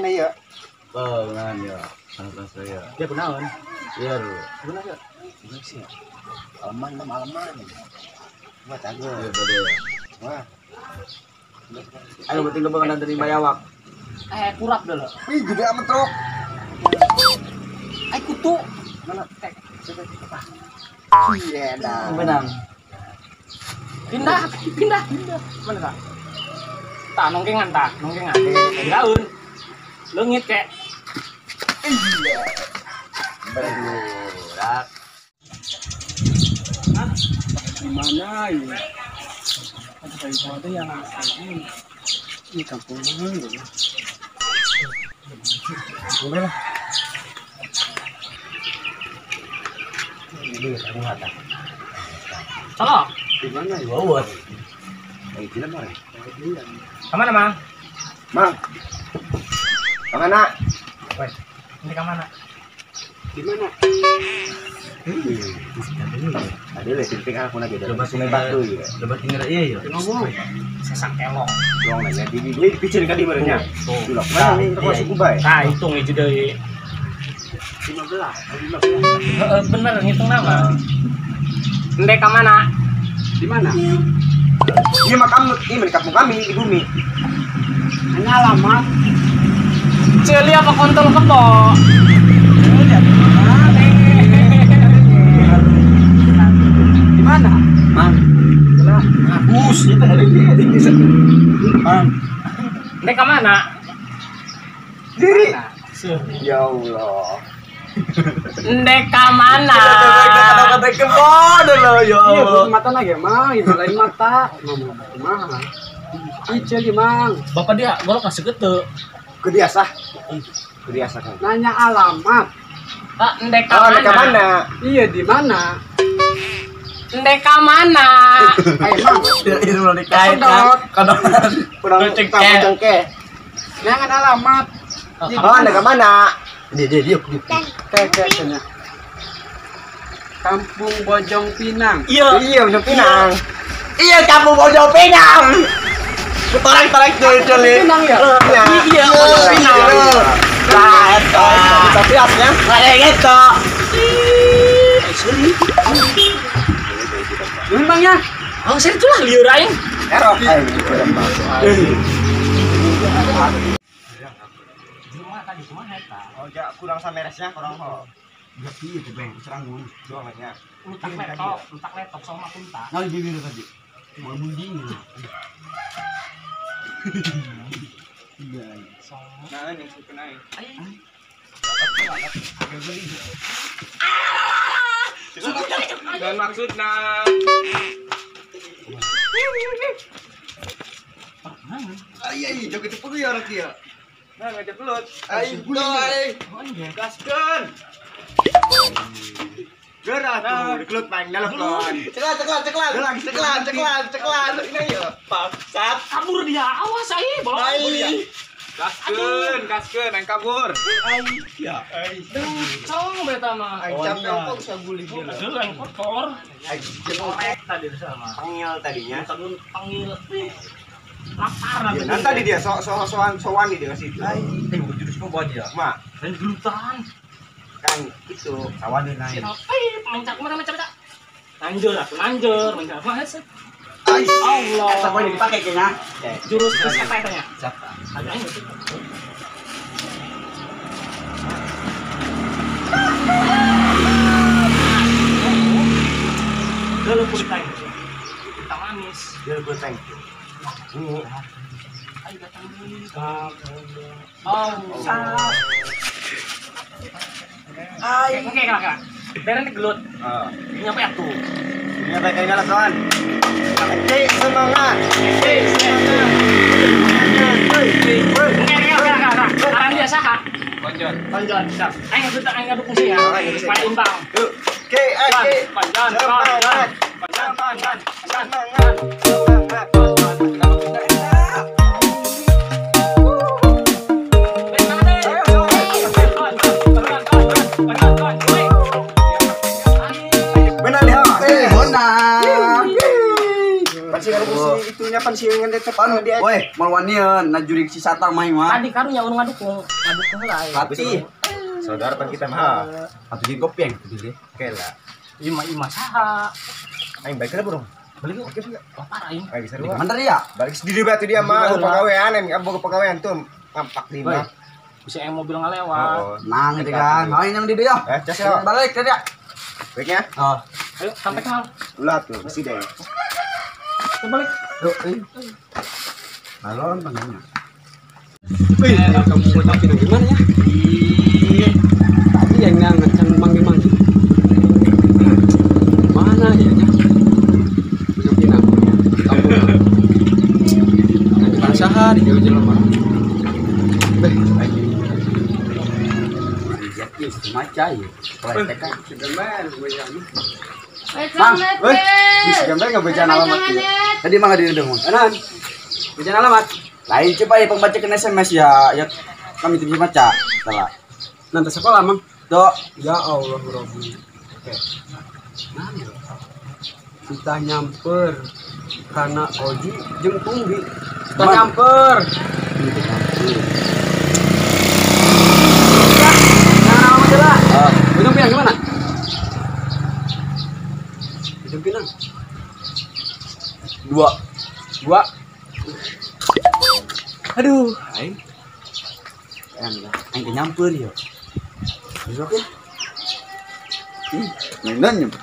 kene ya. Oh, benar ya. Sangat saya. Dia kunaon? Iya. Benar ya. Sih. Aman, aman. Wah, cager. Iya, betul. Wah. Ayo penting kebangan dari bayawak. Kurap dulu. Wih, gede amat truk. Ay kutu. Mana? Tek. Iya dah. Benang. Pindah, pindah, pindah. Mana tak? Tak nongkengan tak, nongkengan. Daun. Leungit kek. Iya. Bergerak. Di mana ini? Ada ada yang ini. Ini kampung mana ya? Boleh lah. Ini kamu ada. Salah. Di mana ya? Bawah. Eh, di mana? Kemana, Mang? Mang. Kemana? Wes. Ini kemana? Di mana? Tadi le titik aku lagi dari Lebat Sungai Batu ya. Lebat tinggal iya ya. Ngomong. Sesang kelong. Long nanya di pikir kan di mana? Tuh. Mana nih terus suku bae. Nah, hitung aja deui. 15. Heeh, bener ngitung nama. Ndek ka mana? Di mana? Ini makam ini kampung kami di bumi. Hanya alamat. Celi apa kontol kebo? Di mana? Mang. Bagus itu hari ini. Mang. Ndek ka mana? Diri. Ya Allah. Ndek ka mana? Kata-kata kebo dulu ya Allah. Iya, mata lagi mang, itu lain mata. Mah. Icel di mang. Bapak dia golok kasih gede. Kebiasa. Kebiasa kan. Nanya alamat. Pak, ndek ka mana? Ndek ka mana? Iya, di mana? Ndek ka mana? Ayo, Mang. Itu lo dikait kan. Kadang kurang cengkeh. Jangan alamat. Oh, ndek ka mana? Dia dia. Kayaknya. Kampung Bojong Pinang. Iya. Iya, Bojong Pinang. Iya, Kampung Bojong Pinang. Tarik-tarik dulu. Pinang ya? Iya, Bojong Pinang. Nah, itu. Tapi aslinya kayak gitu. Nuhun Bang ya. Oh, saya itulah liur aing. Erok. Oh, ja kurang sameresnya kurang ho. Enggak piye tuh, Bang. Serang dulu doangnya. Lutak letok sama kunta. Nah, bibir tadi. Mau munding. Iya. Nah, ini suka naik. Dan maksudna. Ai, joget cepet ya orang kia. Nah, ngajak gelut. Ai, ai. Gaskeun. Gerak tuh, dikelut paling dalam kon. Ceklan, ceklan, ceklan. Ceklan, ceklan, ceklan. Ini ya. Bangsat. Kabur dia. Awas ai, bawa kabur dia. Gaskeun, gaskeun, aing kabur. Ai, ya. Ai. Cong beta mah. Aing capek kok bisa guling dia. Aduh, aing kotor. Aing korek tadi sama. Pangil tadinya. Pangil. Lapar ya, nanti tadi dia sowan dia ke situ. Ai, jurus kok dia. Mak, dan gelutan. Kan itu sawan dia naik. Mencak mana mencak. Lanjut aku lanjut, mencak apa sih? Allah. Siapa ini dipakai kayaknya? Jurus siapa itu ya? Siapa? Ada yang itu. Dulu kulit kita manis. Dulu kulit. Ini. Ayo datang dulu. Oh, salah. Ay, oke, kira-kira. Beren gelut. Ini apa ya tuh? Ini apa kayaknya lah kawan. Oke, semangat. Oke, semangat. Oke, kira-kira. Arang dia saha? Konjon. Konjon, siap. Aing ngaduk fungsi ya. Supaya imbang. Oke, oke. Konjon, konjon. Konjon, konjon. Semangat. Semangat. pan sieun ngan tetep anu dia. Woi, moal wanian na jurig si Satang mah mah. Tadi karunya urang ngadukung, ngadukung heula aing. Pati. Saudara pan kita mah. Atuh jeung kopi yang gitu deh. Oke lah. Ima saha. Aing balik lah burung. Balik yuk. Lapar aing. Aing bisa dua. Bener ya? Balik sendiri batu dia mah pegawaian, aing boga pegawaian tuh ngampak di mah. Bisa yang mobil ngalewat. Nang gitu kan. Aing yang di dia. Eh, cas ya. Balik ke dia. Baiknya. Oh. Ayo sampai kenal. Ulah tuh, mesti deh. Kita balik. Yuk, balon panggilnya. Wih, kamu bocah pinang gimana ya? Tadi yang ngan manggil-manggil. Mana ya nya? Bocah pinang. Kampung. Nanti saha di jalan-jalan mana? Beh, aing. Iya, maca ya. Pletek kan. Mang, woi, bisa gambar nggak bacaan alamat gitu? Tadi mah nggak diundang, Mang. Enan. Bacaan alamat. Lain coba ya pembacakan SMS ya, ya kami tidak bisa baca. Salah. Nanti sekolah, Mang. Dok, Ya Allah, Robi. Oke. Nah, ya. Kita nyamper karena Oji jeung Tumbi. Kita Man. nyamper. Nah, alamat lah. Ujung Pinang gimana? Ujung Pinang. 2. 2. Aduh, aing. Aing teh nyamper ya. Besok ya. Ih, mainan nyamper.